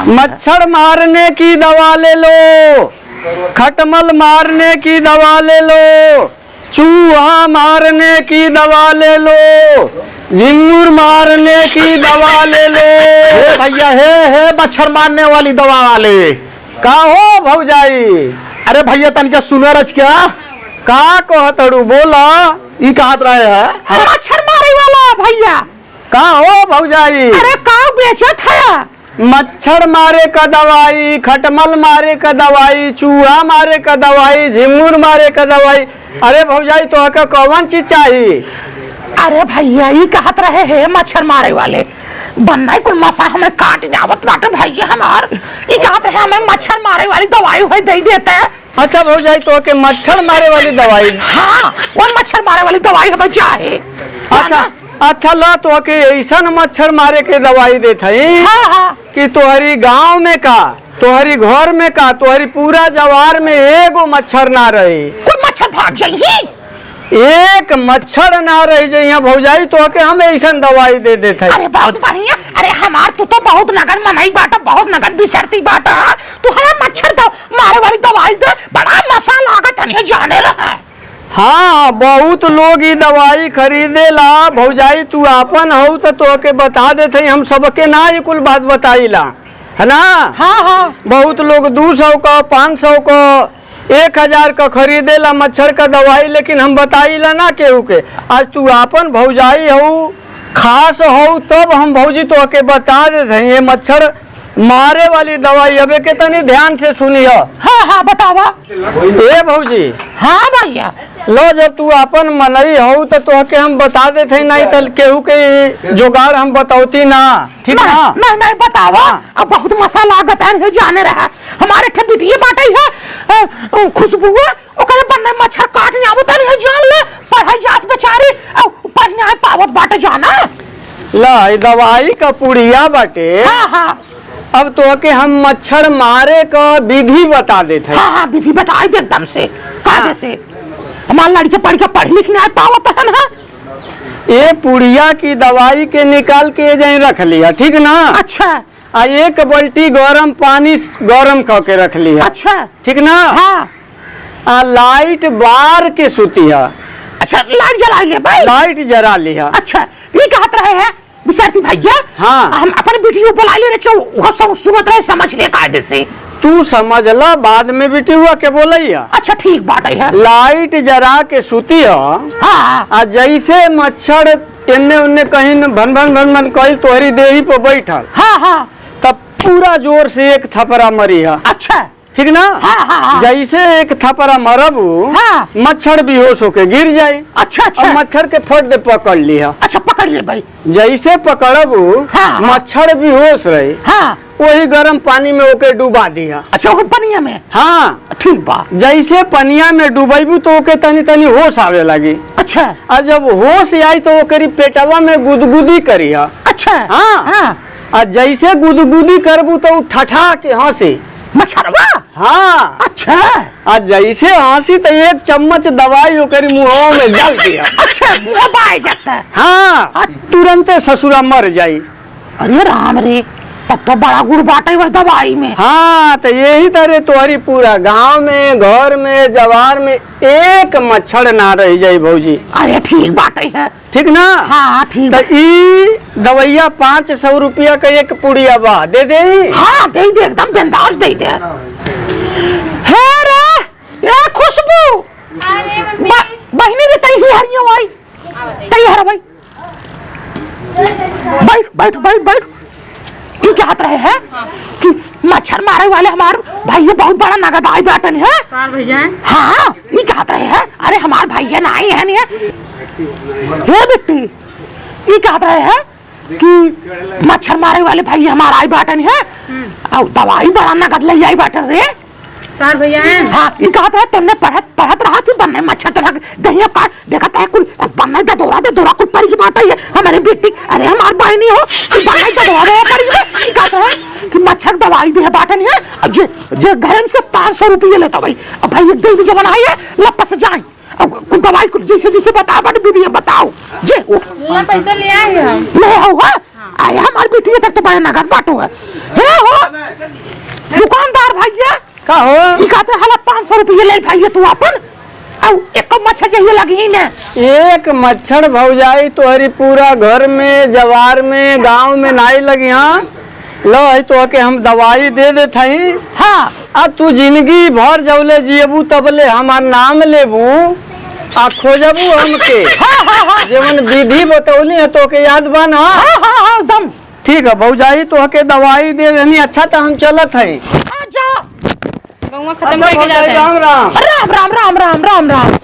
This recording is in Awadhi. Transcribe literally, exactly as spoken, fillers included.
मच्छर मारने की दवा ले लो, खटमल मारने की दवा ले लो, चूहा मारने की दवा ले लो, झिंगुर मारने की दवा ले लो। हे भैया, हे, हे, मच्छर मारने वाली दवा वाले। का हो भौजाई? अरे भैया, तनिका सुना रच क्या? का कहत हड़ू, बोला। ई कहत रहे है। अरे मच्छर मारे वाला भैया। का हो भौजाई? अरे का बेचत है? मच्छर मारे का दवाई, खटमल मारे का दवाई, चूहा मारे का दवाई, झिंगुर मारे का दवाई। अरे भौजाई, तोहके कौन चीज चाही? अरे भैया, ई कहत रहे है मच्छर मारे वाले, बन्ना कुल मच्छर हमें काट जावत बाटे भैया हमार। ई कहत रहे हमें मच्छर मारे वाली दवाई होई दे देते। अच्छा भौजाई, तोहके मच्छर मारे वाली दवाई? हाँ, वो मच्छर मारे वाली दवाई हमें चाहे। अच्छा, अच्छा ला, तोहके ऐसन मच्छर मारे के दवाई देत हई हाँ, हाँ। कि तोहरी गांव में का, तोहरी घर में का, तोहरी पूरा जवार में एगो मच्छर ना रही। कुल मच्छर भाग जाई। एक मच्छर ना रह जइहा भौजाई, तोहके हम ऐसन दवाई दे देत हई। अरे बहुत बढ़िया। अरे हमार तू तो बहुत नगद मनई बाटा, बहुत नगद बिसरती बाटा, तू हमें मच्छर द-, मारे वाली दवाई दे, बड़ा नशा लागत है जाने रहा। हाँ, बहुत लोग ई दवाई खरीदेला भौजाई, तू आपन हऊ त तोहके बता देत हई, हम सबके ना ई कुल बात बताईला, है ना? हाँ, हाँ। बहुत लोग दू सौ का, पाँच सौ का, एक हजार का खरीदेला मच्छर का दवाई, लेकिन हम बताईला ना केहू के। आज तू आपन भौजाई हऊ, खास हऊ, तब हम भौजी तोहके बता देत हई, ये मच्छर मारे वाली दवाई। अब एके तनी ध्यान से सुनिह। हाँ, हाँ, बतावा। ए भौजी। हाँ भैया। लो, जब तू आपन मनई हऊ त तोहके हम बता देत हई, नहीं त केहू के जोगाड़ हम बतौती ना। ठीक नहीं, ना? नहीं, नहीं, बतावा। हाँ। अब बहुत मसा लागत है, नहीं जाने रहा। हमारे ठे बिटिया बाटे है, अ, अ, खुशबुआ, ओकरे बन्ने मच्छर काट नहीं आवत है, नहीं जान ले, पढ़ाई जात बेचारी, अ, पढ़ नहीं पावत बाटे जाना। ला, ई दवाई का पुड़िया बाटे। हाँ, हाँ। अब तोहके हम मच्छर मारे का विधि बता देत है। हाँ, हाँ, विधि बताई दे एकदम से, कायदे हाँ। से। हमार लड़के पढ़ के पढ़ लिख नहीं पावत है ना। ए पुड़िया की दवाई के निकाल के ए जाई रख लिया, ठीक ना? अच्छा। आ एक बाल्टी गरम पानी स-, गरम क के रख लिया। अच्छा। ठीक ना? हाँ। आ लाइट बार के सुती है। अच्छा, लाइट जला ले भाई। लाइट जरा लिया। अच्छा, ई कहत रहे है, विद्यार्थी भैया, हाँ। हम अपन वीडियो बुला ले रहे, वो सब सुनत रहे, समझ ले कायदे से। तू समझ ला, बाद में बिटिया के बोलैया। अच्छा, ठीक बात है। लाइट जरा के सुती हो, हाँ। आ जैसे मच्छर एन्ने ओन्ने कहीं भन भन भन भन कइल तोहरी देही पर बैठल, हाँ, हाँ। तब पूरा जोर से एक थपरा मरी है। अच्छा। ठीक ना? हाँ, हाँ, हाँ। जैसे एक थपरा मरबू, हाँ। मच्छर बेहोश होके गिर जाई। अच्छा, अच्छा। और मच्छर के फट दे पकड़ लिहा। अच्छा, पकड़ ले भाई। जैसे पकड़बू, हाँ, हाँ। मच्छर बेहोश रही। हाँ। वही गरम पानी में ओके डुबा दिहा। अच्छा, ओके पनिया में? हाँ। ठीक बा। जैसे पनिया में डुबैबू तो ओके तनी तनी होश आवे लागी। अच्छा। आ जब होश आई तो ओकरी पेटवा में गुदगुदी करिहा। अच्छा। हाँ। हाँ। आ जैसे गुदगुदी करबू तो उ ठठा के हंसी। मच्छरवा? हाँ। अच्छा। आ जैसे हंसी तो एक चम्मच दवाई ओकरी मुंहवा में डाल दिया। अच्छा, मुंह बाय जाता है। हाँ, आ तुरंते ससुरा मर जाई। अरे राम रे, तब तो बड़ा गुड़ बाटे बस दवाई में। हाँ, तो यही तरह तोहरी पूरा गांव में, घर में, जवार में एक मच्छर ना रह जाई भौजी। अरे ठीक बाटे है। ठीक ना? हाँ, ठीक तो बा। ई दवैया पाँच सौ रुपया का एक पुड़िया बा, दे दे। हाँ, दे दे, एकदम बिंदास दे दे। हे रे, ए खुशबू। अरे मम्मी। ब-, बहिनी रे, तई ही हरियो भाई। तई हर भाई। बैठ, बैठ, बैठ, बैठ। ई कहत रहे है कि मच्छर मारे वाले हमार भाई बहुत बड़ा नगद आई बाटन है। कार भैया। हाँ, ई कहत रहे है। अरे हमार भैया ना आई है, नहीं है। हे बिट्टी, ई कहत रहे है कि मच्छर मारे वाले भाई हमार आई बाटन है। हम्म। और दवाई बड़ा नगद ले आई बाटन रे। तार भैया हैं? हाँ, ई कहत रहे, तुमने पढ़त, पढ़त रहा थी, बन्ने मच्छर तरह दहिया काट, देखत है कुल, बन्ने ददोरा, ददोरा कुल परिक बाटा है, हमारे बेटी, अरे हमार बहनी हो, कि बन्ने ददोरा दे परिक बा, ई कहत रहे कि मच्छर दवाई दे बाटन है, अब जे, जे घर से पाँच सौ रुपये लेता भाई, अब भाई एक दे दे जवन आई है, लपस जाए, अब कुल दवाई कुल जैसे जैसे बता बाटे विधि बताओ, जे उठ। ला पैसा ले आए हम। ले आओ, हाँ? आया हमार बेटी तक तो बड़े नगद बाटो है। हे हो, दुकानदार भइया। का हो? ई कहते हला पाँच सौ रुपया ले भइया तू आपन। अउ एक मच्छर जइयो लगी ही ना। एक मच्छर भौजाई तोहरी पूरा घर में, जवार में, गाँव में नाई लगी, हाँ? लो, है तोहके हम दवाई दे देत हई। हाँ। आ तू जिंदगी भर जबले जियबू तबले हमार नाम लेबू आ खोजबू हमके। हाँ, हाँ, हाँ। जेवन विधि बतौली है तोहके याद बा ना? हाँ, हाँ, हाँ, एकदम। ठीक है भौजाई, तोहके दवाई दे देनी। अच्छा, तो हम चलत हई। हाँ, जा। गौवा खत्म अच्छा करके भौजाई, जात है। राम राम। राम, राम, राम, राम, राम, राम।